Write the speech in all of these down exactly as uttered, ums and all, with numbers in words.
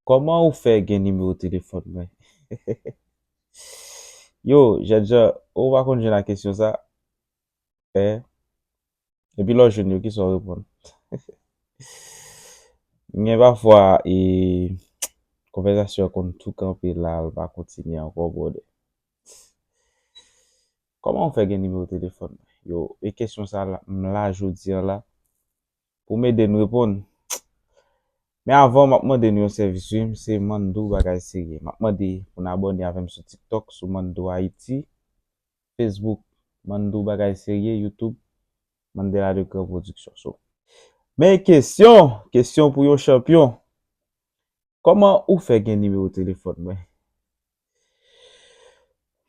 Kòman ou fè gen nimewo telefòn mwen? Yo, jènjan, ou pa konn jwenn a kesyon sa? Eh? Epi lè w jwenn yo, kisa w reponn? Gen pafwa, e, konvèsasyon an konn tou kanpe la, l pa kontinye ankò, brother. Kòman w fè gen nimewo telefòn mwen? Yo, e kesyon sa la, m la jodi a la, pou m ede n reponn. Men avan, m ap mande n yon sèvis, wi, m se Mandou Bagay Serye. M ap mande pou n abòne avè m sou TikTok, sou Mandou Haiti, Facebook, Mandou Bagay Serye, YouTube, Mandela Legrand Production. So, men kesyon, kesyon pou yon chanpyon. Kòman ou fè gen nimewo telefòn mwen?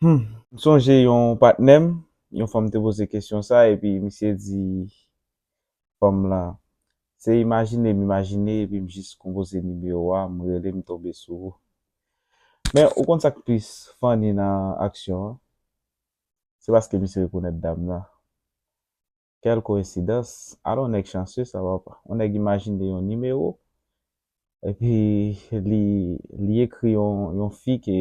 Hmm. M sonje yon patnè m, yon fanm te poze kesyon sa, epi misye di fanm lan, se imajine m imajine, epi m jis konpoze nimewo a, m rele, m tonbe sou ou. Men ou konn sa k plis funny nan aksyon an? Se paske misye rekonèt dam nan. Quelle coïncidence! Alò, nèg chansye sa, papa. Yon nèg imajine yon nimewo, epi li, li ekri yon, yon fi ke,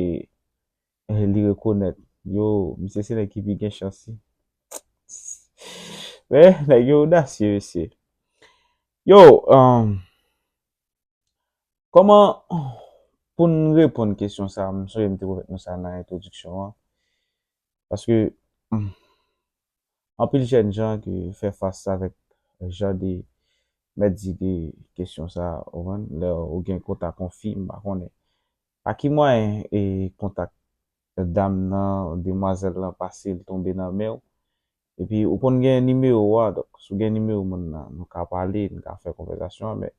eh, li rekonèt. Yo, misye se nèg ki pi gen chans, wi. Men, nèg yo odasye, mesye. Yo, um, kòman, pou n reponn kesyon sa, m sonje m te remèt nou sa nan entwodiksyon an. Paske, hmm, anpil jènjan ki fè fas avèk jan de, mèt di de kesyon sa, ou konprann? Lè ou gen kontak yon fi, m pa konnen. Pa ki mwayen e kontak dam nan, demwazèl lan pase, l tonbe nan men w? Epi ou konn gen nimewo a, donk, si w gen nimewo moun nan, nou ka pale, nou ka fè konvèsasyon an, men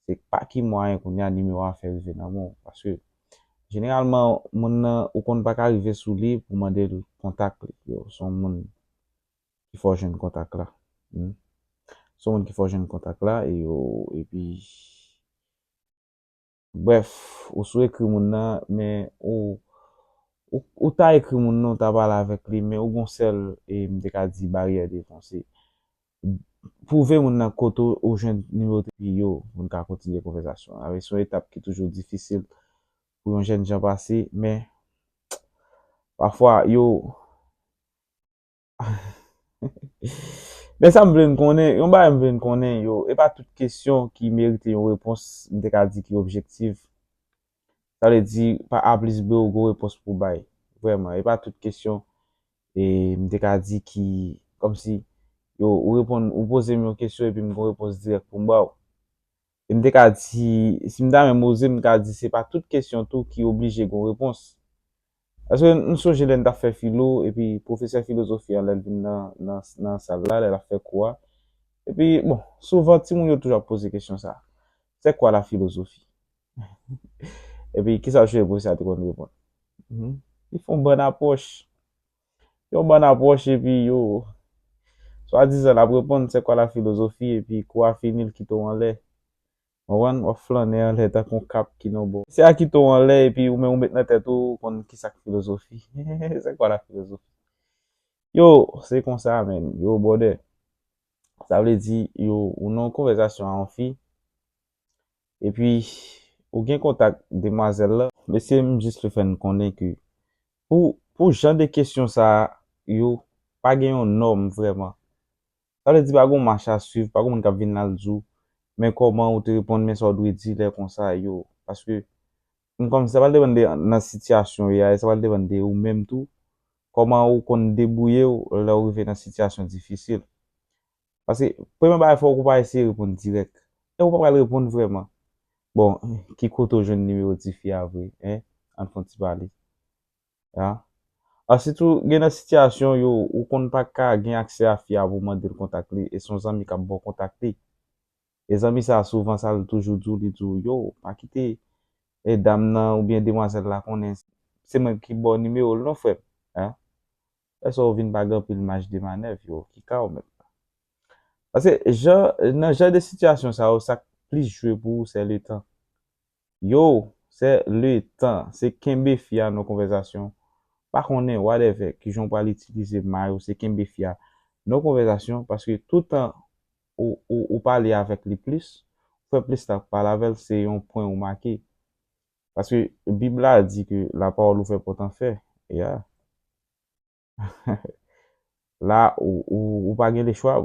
se pa ki mwayen kounye a nimewo a fè rive nan men w. Paske, jeneralman, moun nan, ou konn pa ka rive sou li pou mande l kontak li. Yo, se yon moun ki fè w jwenn kontak la. Hmm. Se yon moun ki fè w jwenn kontak la, e yo, epi, brèf, ou sou ekri moun nan, men ou, ou, ou ta ekri moun nan, ou ta pale avèk li, men ou gon sèl, e m te ka di, baryè devan, se pwouve moun nan kote ou jwenn nimewo te pi yo, pou n ka kontinye konvèsasyon an. Avèk se yon etap ki toujou difisil pou yon jènjan pase, men pafwa, yo, men sa m vle n konnen, yon bagay m vle n konnen, yo, e pa tout kesyon ki merite yon repons, m te ka di ki objektif. Sa vle di, pa A plis B ou gon repons pou bay. Vrèman, e pa tout kesyon, e m te ka di ki, kòmsi, yo, ou reponn, ou poze m yon kesyon epi m gon repons dirèk pou m ba w. E m te ka di, si m ta menm oze, m ka di se pa tout kesyon tou ki oblije gon repons. Paske m sonje lè n t ap fè filo, epi pwofesè filozofi a, lè l vin nan, nan, nan sal la, lè l ap fè kou a, epi, bon, souvan, timoun yo toujou ap poze kesyon sa a, c'est quoi la philosophie? Epi, kisa w sonje pwofesè a te konn reponn? Mhm. Li fè yon bann apwòch. Yon bann apwòch, epi yo, swadizan l ap reponn, c'est quoi la philosophie? Epi kou a fini, l kite w anlè. Ou konprann? W ap flannen anlè tankou yon kap ki nan bò. Se a kite w anlè, epi ou menm ou met nan tèt ou, ou konn kisa k filozofi. C'est quoi la philosophie? Yo, se konsa, menn. Yo, brother. Sa vle di, yo, ou nan yon konvèsasyon a yon fi, epi ou gen kontak demwazèl la. Mesye, m jis vle fè n konnen ke pou, pou jan de kesyon sa a, yo pa gen yon nòm vrèman. Sa vle di pa gon mach a swiv, pa gon moun k ap vin la l di w, men kòman ou te reponn, men sa w dwe di lè konsa, yo. Paske, m kòmsi sa pral depann de nan sitiyasyon w ye a, e sa pral depann de ou menm tou, kòman ou konn debouye w lè w rive nan sitiyasyon difisil. Paske, premye bagay, fòk ou pa eseye reponn dirèk. E ou pa pral reponn vrèman. Bon, ki kote w jwenn nimewo tifi a vre, en? Ann fè yon ti pale. Ya. A, sitou, gen nan sitiyasyon yo, ou konn pa ka gen aksè a fi a pou w mande l kontak li, e se yon zanmi k ap ba w kontak li. E zanmi sa a, souvan sa l toujou di w, li di w, yo, pa kite, e, dam nan oubyen demwazèl la konnen se mwen ki ba w nimewo l non, frè m. Hein? Fè sa w vin pa gen anpil maj de manèv, yo, ki ka w mèt la. Paske jan, nan jan de sitiyasyon sa yo, sa k plis jwe pou ou, se letan. Yo, se letan, se kenbe fi a nan konvèsasyon. Pa konnen, whatever, kijan w pral itilize may ou, se kenbe fi a nan konvèsasyon, paske toutan ou, ou, ou pale avèk li plis, ou fè plis tan pale avè l, se yon pwen ou make. Paske Bib la di ke la parole ouvre porte en fer. Yeah. La, ou, ou, ou pa gen lechwa,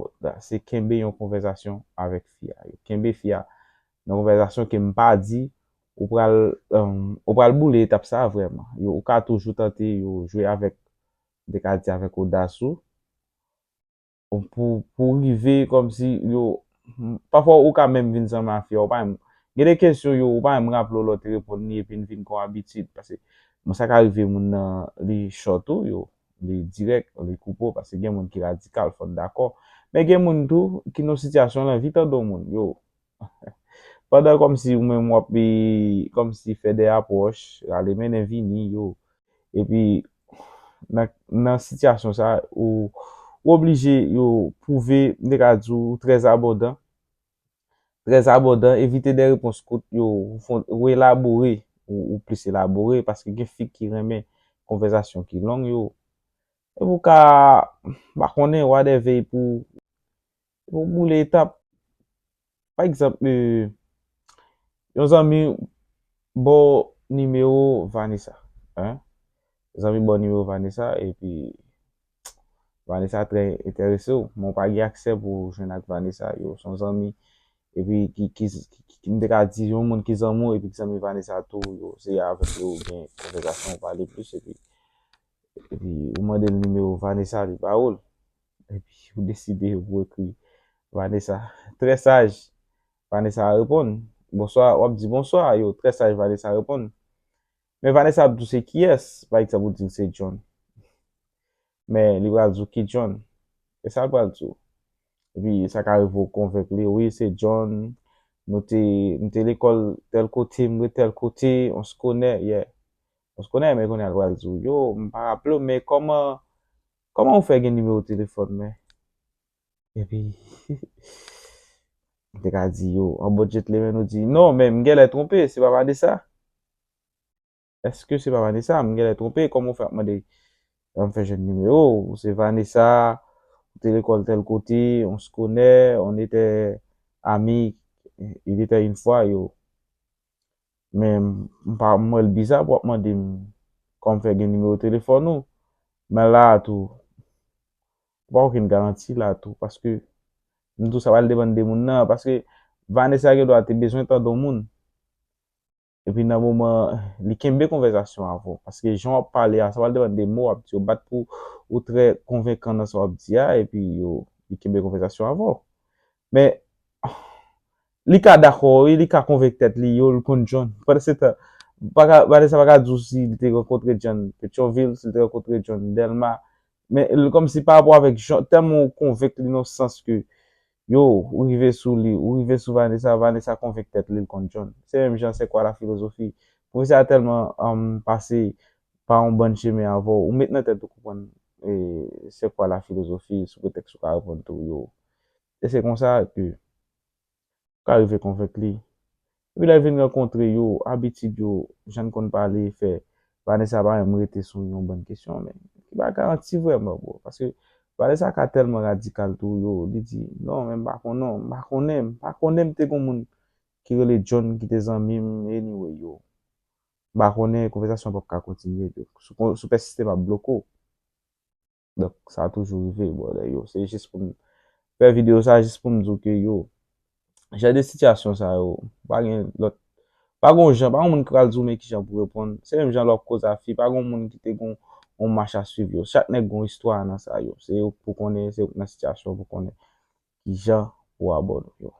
se kenbe yon konvèsasyon avèk fi a. Kenbe fi a nan konvèsasyon ke m pa di, ou pral, um, ou pral boule etap sa vrèman. Yo, ou ka toujou tante, yo, jwe avèk, m te ka di avèk odas ou, pou, pou rive kòmsi yo, pafwa ou ka menm vin zanmi a fi a, ou pa menm, gen de kesyon yo, ou pa menm raple w lè w te reponn li epi l vin kon abitid, paske bon, sa ka rive moun nan li chòt ou, yo, li dirèk, li koupe w, paske gen moun ki radikal, fò n dakò. Men gen moun tou ki nan sitiyasyon l anvi tande yon moun, yo. Pandan kòmsi ou menm w ap, e, kòmsi fè de apwòch, rale mennen vini, yo. Epi, nan, nan sitiyasyon sa, ou, ou oblije, yo, pwouve, m te ka di w, ou trè abòdan. Trè abòdan, evite de repons kout, yo, ou fon, ou elabore, ou, ou plis elabore, paske gen fi ki renmen konvèsasyon ki long, yo. Epi ou ka, pa konnen, whatever, pou, pou boule etap. Pa egzanp, e, yon zanmi ba w nimewo Vanessa, hein? Yon zanmi ba w nimewo Vanessa, epi Vanessa trè enterese w, men w pa gen aksè pou w jwenn ak Vanessa, yo, se yon zanmi, epi ki, ki, ki, ki, m te ka di, yon moun ki zanmi w, epi ki zanmi Vanessa tou, yo, se avèk yo ou gen konvèsasyon, ou pale plis, epi, epi ou mande l nimewo Vanessa, li ba ou l. Epi ou deside pou w ekri Vanessa. Trè saj, Vanessa reponn. Bonswa, w ap di bonswa, yo, trè saj, Vanessa reponn. Men Vanessa ap di w se kiyès, pa egzanp, ou di l se John. Men li pral di w ki John. E sa l pral di w. Epi sa ka rive w konvenk li, wi, se John, nou te, nou te lekòl tèl kote, m ret tèl kote, on se connaît, yeah. On se connaît, men kounye a l pral di w, yo, m pa raple w, men kòman, kòman ou fè gen nimewo telefòn mwen? Epi, m te ka di, yo, an bon gentleman, ou di, non, men m genlè twonpe, se pa Vanessa. Èske se pa Vanessa? M genlè twonpe, kòman w fè ap mande, m fè jwenn nimewo w, se Vanessa, ou te lekòl tèl kote, on se connaît, on était amis, il était une fois, yo. Men m pa, m wè l biza pou w ap mande m kòman m fè gen nimewo telefòn ou. Men la a tou, ou pa okenn garanti la a tou, paske m di w sa pral depann de moun nan, paske Vanessa gen dwa te bezwen tande yon moun. Epi nan moman, li kenbe konvèsasyon avè w. Paske jan w ap pale a, sa pral depann de mo w ap di yo. Bat pou ou trè konvenkan nan sa w ap di a, epi yo, li kenbe konvèsasyon avè w. Men, li ka dakò, wi, li ka konvenk tèt li, yo, l konn John. Pandan se tan, pa ka, Vanessa pa ka di w si li te rankontre John Petyonvil, si li te rankontre John Dèlma. Men, l, kòmsi pa rapò avèk John, tèlman w konvenk li nan sans ke, yo, ou rive sou li, ou rive sou Vanessa, Vanessa konvenk tèt li, l konn John. Se menm jan, c'est quoi la philosophie? Pwofesè a tèlman, um, pase pa yon bann chemen avè w, ou met nan tèt ou konprann, e, c'est quoi la philosophie, sou pretèks ou ka reponn tou, yo. E se konsa ke ou ka rive konvenk li. Epi lè l vin rankontre yo, abitid yo, jan n konn pale, fè Vanessa pa menm rete sou yon bann kesyon, men ki pa garanti vrèman, bro. Paske Vanessa ka tèlman radikal tou, yo, li di, non, men m pa konnen, m pa konnen, m pa konnen m te gon moun ki rele John ki te zanmi m, anyway, yo. M pa konnen, konvèsasyon p ap ka kontinye, yo. Si w, si w pèsiste, m ap bloke w. Donk, sa toujou rive, brother, yo. Se jis pou m fè videyo sa, jis pou m di w ke, yo, jan de sitiyasyon sa yo, pa gen lòt, pa gen yon jan, pa gen moun ki pral di w men ki jan pou reponn. Se menm jan lè w ap koze a fi, pa gen moun ki te gen yon mach a swiv, yo. Chak nèg gen yon istwa nan sa, yo. Se yo k pou konnen, se yo k nan sitiyasyon pou konnen ki jan pou abòne w, yo.